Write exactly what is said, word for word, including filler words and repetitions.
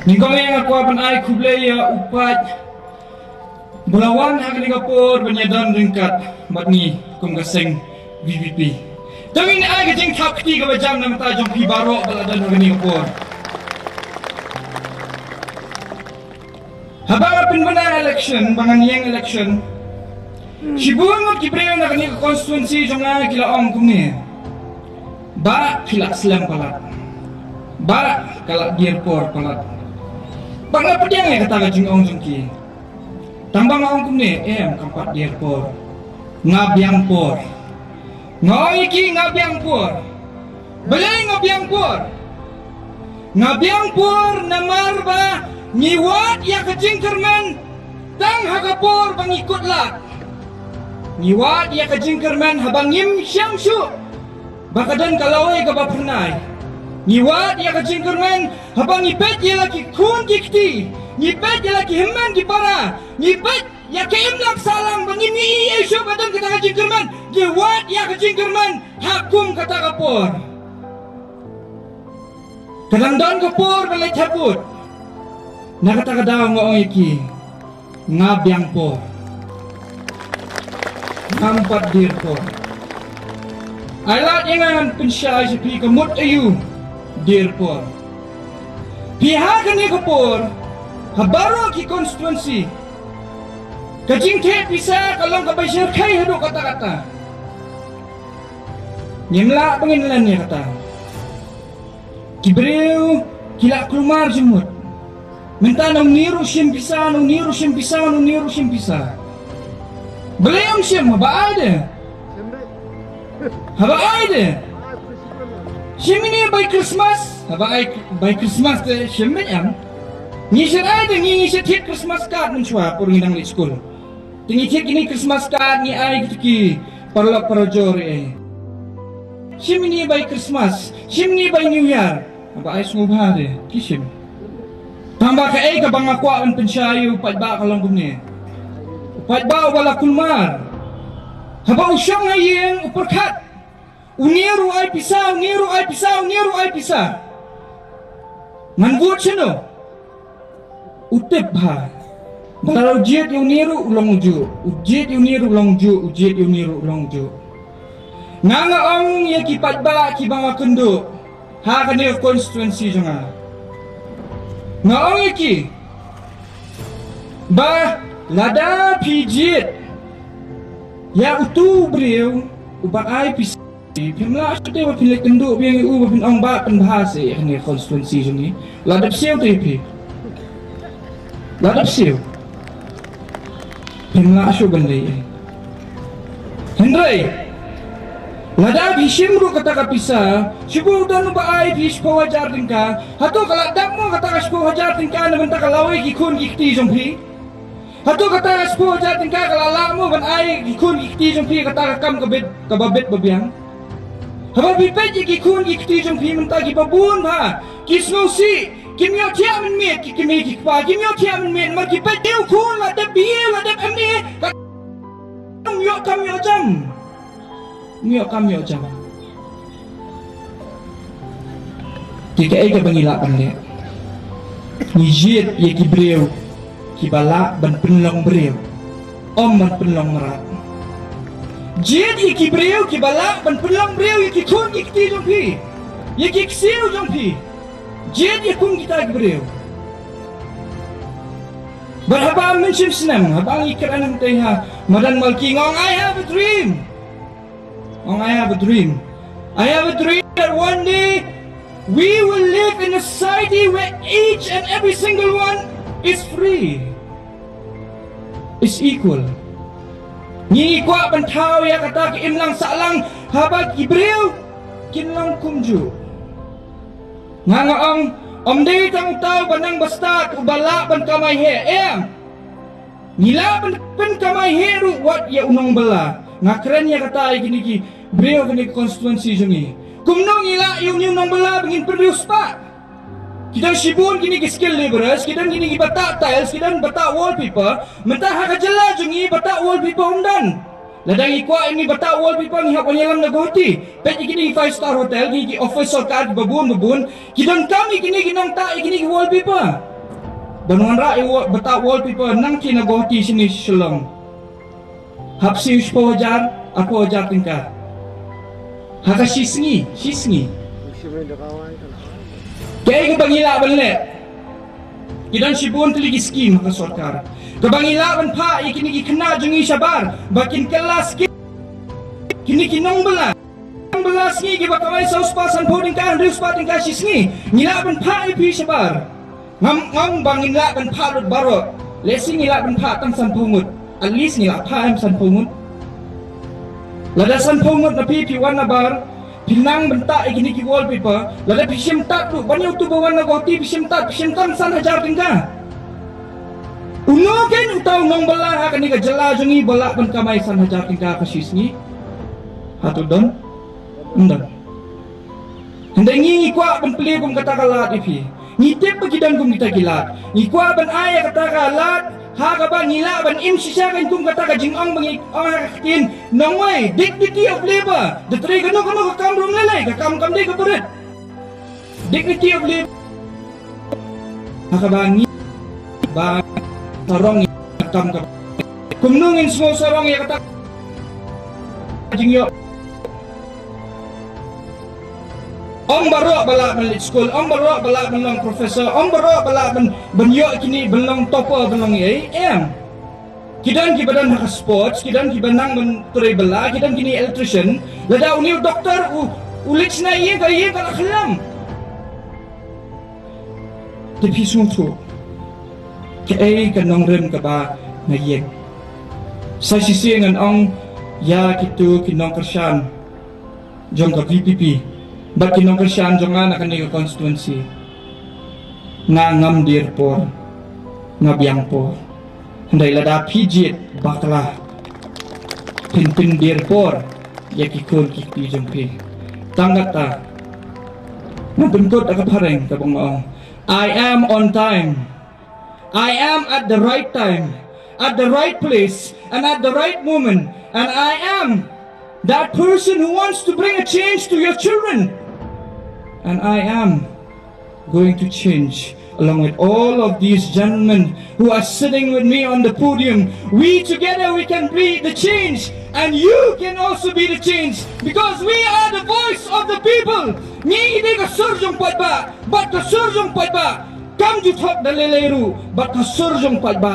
Nyngkong ïa nga kwah ban ai khublei ïa u paid ba la wan ha kane ka por ban ïadon ryngkat bad ngi kum ka seng VPP. To ngin ai ka jingthap kti kaba jam na ka bynta jong phi baroh ba la don ha kane ka por. Haba nga pynbna election, ba ngan ïeng election, shibun ngut ki briew na kane ka constituency jong nga ki la ong kumne: Bah, phi la slem palat. Bah, ka la dier por palat. Ba nga pdiang ïa kata ka jingong jong ki. Tang ba nga ong kumne: Em, kam pat dier por. Nga biang por. Nga ong ïa ki nga biang por. Balei nga biang por? Nga biang por namar ba ngi wad ïa ka jingkyrmen tang ha ka por ba ngi kut lad. Ngi wad ïa ka jingkyrmen haba ngim shem shuh ba ka don ka lawei kaba phyrnai. Ngi wad ïa ka jingkyrmen haba ngi peit ïa la ki khun ki kti, ngi peit ïa la ki hynmen ki para, ngi peit ïa ka imlang sahlang ba ngim ïohi shuh ba don kata ka jingkyrmen. Ngi wad ïa ka jingkyrmen ha kum kata ka por. Ka dang don ka por ba leit ha vote. Na kata ka daw nga ong ïa ki, nga biang por. Ngam pat dier por. Ai lad ïa nga ngan pynshai sha phi ka mut aïu dier por. Phi, ha kane ka por, ha baroh ki constituency, ka jingtheh pisa ka long kaba shyrkhei haduh katta katta. Ngim lah ba ngin len ïa kata. Ki briew ki la kulmar jingmut. Mynta na une ruh shim pisa, na une ruh shim pisa, na une ruh shim pisa. Balei ym shim, haba ai de? Haba ai de? Shim ine bai Christmas, haba ai bai Christmas te shim beit em. Ngi shait ai de, ngi, ngi shait thied Christmas card mynshuwa por ngi dang leit skul. Te ngi thied kine Christmas card ngi ai kito ki paralok parajor eh. Shim ine bai Christmas, shim ine bai New Year. Haba ai sngewbha de, ki shim. Tang ba kaei kaba nga kwah ban pynshai ïa u paidbah ka long kumne. U paidbah uba la kulmar. Haba u shong ha ïing u pyrkhat. Une ruh ai pisa, une ruh ai pisa, une ruh ai pisa. Ngan vote shano? U tip bha. Ba lada u jied ïa une ruh u long u juh. U jied ïa une ruh u long u juh, u jied ïa une ruh u long u juh. Nga, nga ong ïa ki paidbah kiba nga kynduh ha kane ka constituency jong nga. Nga ong ïa ki ba lada phi jied ïa utu u briew uba ai pisa, phim lah shuh te ba phin leit kynduh biang ïa u ba phin ong ba pynbha seh ïa kane ka constituency jong ngi. La dep siew te ïa phi. La dep siew. Phim lah shuh ban leh. Hynrei lada phi shim ruh kata ka pisa, shu buh don uba ai phi shiphew hajar tyngka, hato ka la dap mo kata ka shiphew hajar tyngka na bynta ka lawei ki khun ki kti jong phi? Hato kata ka shiphew hajar tyngka ka la lah mo ban ai ki khun ki kti jong phi kata ka kam ka bit, kaba bit ba biang? Haba phi peit ïa ki khun ki kti jong phi mynta kiba bun bha ki sngewsih, kim ïohthiah mynmiet, ki kmie ki kpa kim ïohthiah mynmiet, namar ki peit ïa u khun la dep B A, la dep M A, ka ym ïoh kam ïoh jam. Ym ïoh kam ïoh jam. Te kaei kaba ngi lah ban leh? Ngi jied ïa ki briew kiba lah ban pynlong briew, ym ban pynlong mrad. Jied ïa ki briew kiba lah ban pynlong briew ïa ki khun ki kti jong phi, ïa ki ksiew jong phi. Jied ïa kum kita ki briew. Bad haba mynshem snem, haba ngi kren hangtei ha madan Malki, nga ong, "I have a dream." Ong, "I have a dream. I have a dream that one day we will live in a society where each and every single one is free, is equal." Ngi kwah ban thaw ïa kata ka imlang sahlang haba ki briew kin long kumjuh. Nga, nga ong, ym dei tang uta uba nang ba stad uba lah ban kamai heh, em. Ngi lah ban pynkamai heh ruh wat ïa u nongbylla. Nga kren ïa kata ïa kine ki briew kine ki constituency jong ngi. Kumno ngi lah ïa une u nongbylla ba ngin pynriewspah? Ki don shibun kine ki skilled labourers, ki don kine ki ba tah tiles, ki don ba tah wallpaper. Mynta ha ka jylla jong ngi ba tah wallpaper ym don. Lada ngi kwah ïa une ba tah wallpaper ngi hap ban ïalam na Guwahati. Peit ïa kine ki five star hotel, kine ki office sorkar kiba bun ba bun, ki donkam ïa kine ki nongtah ïa kine ki wallpaper. Ban wanrah ïa u btah wallpaper nangta na Guwahati shane sha Shillong. Hap siew shiphew hajar, arphew hajar tyngka. Ha ka shi sngi, shi sngi. Kaei kaba ngi lah ban leh? Ki don shibun tylli ki skim ha ka sorkar. Kaba ngi lah ban phah ïa kine ki khynnah jong ngi shabar ba kin kylla skim. Kine ki nongbylla, nongbylla sngi kiba kamai saw spah sanphew tyngka, hynriew spah tyngka shi sngi, ngi lah ban phah ïa phi shabar. Ngam, ngam ba ngin lah ban phah lut baroh. Lehse ngi lah ban phah tang sanphew ngut. At least ngi lah phah em sanphew ngut. Lada sanphew ngut na phi phi wan na bar, phi nang ban tah ïa kine ki wallpaper. Lada phi shim tad ruh, ban ïa utu ba wan na Guwahati phi shim tad, phi shim tang san hajar tyngka. Uno kein uta u nongbylla ha kane ka jylla jong ngi ba lah ban kamai san hajar tyngka ka shi sngi? Hato don? Ym don. Hynrei ngi, ngi kwah ban plie kum kata ka lad ïa phi. Ngi tip ba ki don kum kita ki lad. Ngi kwah ban ai ïa kata ka lad ha kaba ngi lah ban im shisha kein kum kata ka jingong ba ngi ong ha ka ktien nongwei, dignity of labor. Da trei kano kano ka kam ruh ym lei lei, ka kam kam dei kaba rit. Dignity of labor. Ha kaba ngi ba sarong ïa ka kam kaba, kumno ngin sngew sarong ïa kata ka jingïoh? Ym baroh ba lah ban leit skul, ym baroh ba lah ban long professor, ym baroh ba lah ban, ban ïoh kine, ban long topper, ban long ei, em. Ki don kiba don ha ka sports, ki don kiba nang ban trei bylla, ki don kine electrician. Lada une u doctor u, u leit shna ïing, ka ïing ka la khlem. Te phi sngewthuh kaei ka nongrim kaba nga ïeng? Sa shisien ngan ong ïa kito ki nongkyrshan jong ka V P P bad ki nongkyrshan jong nga na kane ka constituency. Nga ngam dier por, nga biang por. Hynrei lada phi jied bakla, phin pyndier por ïa ki khun ki kti jong phi. Tang kata, nga pynkut da ka phareng kaba nga ong, I am on time. I am at the right time, at the right place, and at the right moment. And I am that person who wants to bring a change to your children. And I am going to change along with all of these gentlemen who are sitting with me on the podium. We together, we can be the change, and you can also be the change, because we are the voice of the people. Ngi dei ka sur jong paidbah, bad ka sur jong paidbah kam ju thok da lei lei ruh, bad ka sur jong paidbah